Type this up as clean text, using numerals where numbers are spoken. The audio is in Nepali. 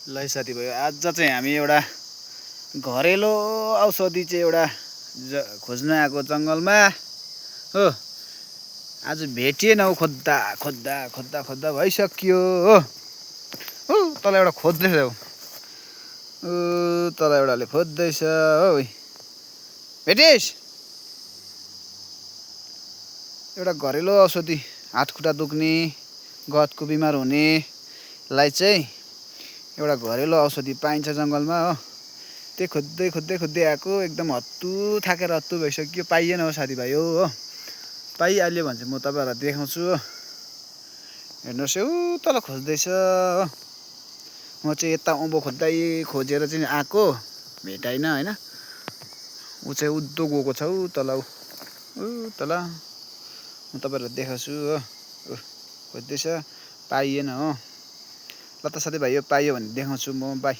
ल साथीभाइ आज चाहिँ हामी एउटा घरेलु औषधि चाहिँ एउटा खोज्न आएको जङ्गलमा हो। आज भेटिएन हौ, खोज्दा खोज्दा खोज्दा खोज्दा भइसक्यो हो। हो तल एउटा खोज्दैछ हौ, तल एउटाले खोज्दैछ हौ। भेटिस एउटा घरेलु औषधि हातखुट्टा दुख्ने गहतको बिमार हुनेलाई चाहिँ एउटा घरेलु औषधि पाइन्छ जङ्गलमा हो। त्यही खोज्दै खोज्दै खोज्दै आएको, एकदम हत्तु थाकेर हत्तु भइसक्यो। पाइएन हो साथीभाइ हो। पाइहाल्यो भने चाहिँ म तपाईँहरूलाई देखाउँछु हो। हेर्नुहोस् है, तल खोज्दैछ हो। म चाहिँ यता उँभो खोजेर चाहिँ आएको, भेटाइन होइन। ऊ चाहिँ उद्धो गएको छ ऊ तल, तल। म तपाईँहरूलाई देखाउँछु हो। खोज्दैछ, पाइएन हो। ल त साथीभाइ, यो पाइयो भने देखाउँछु म। बाई।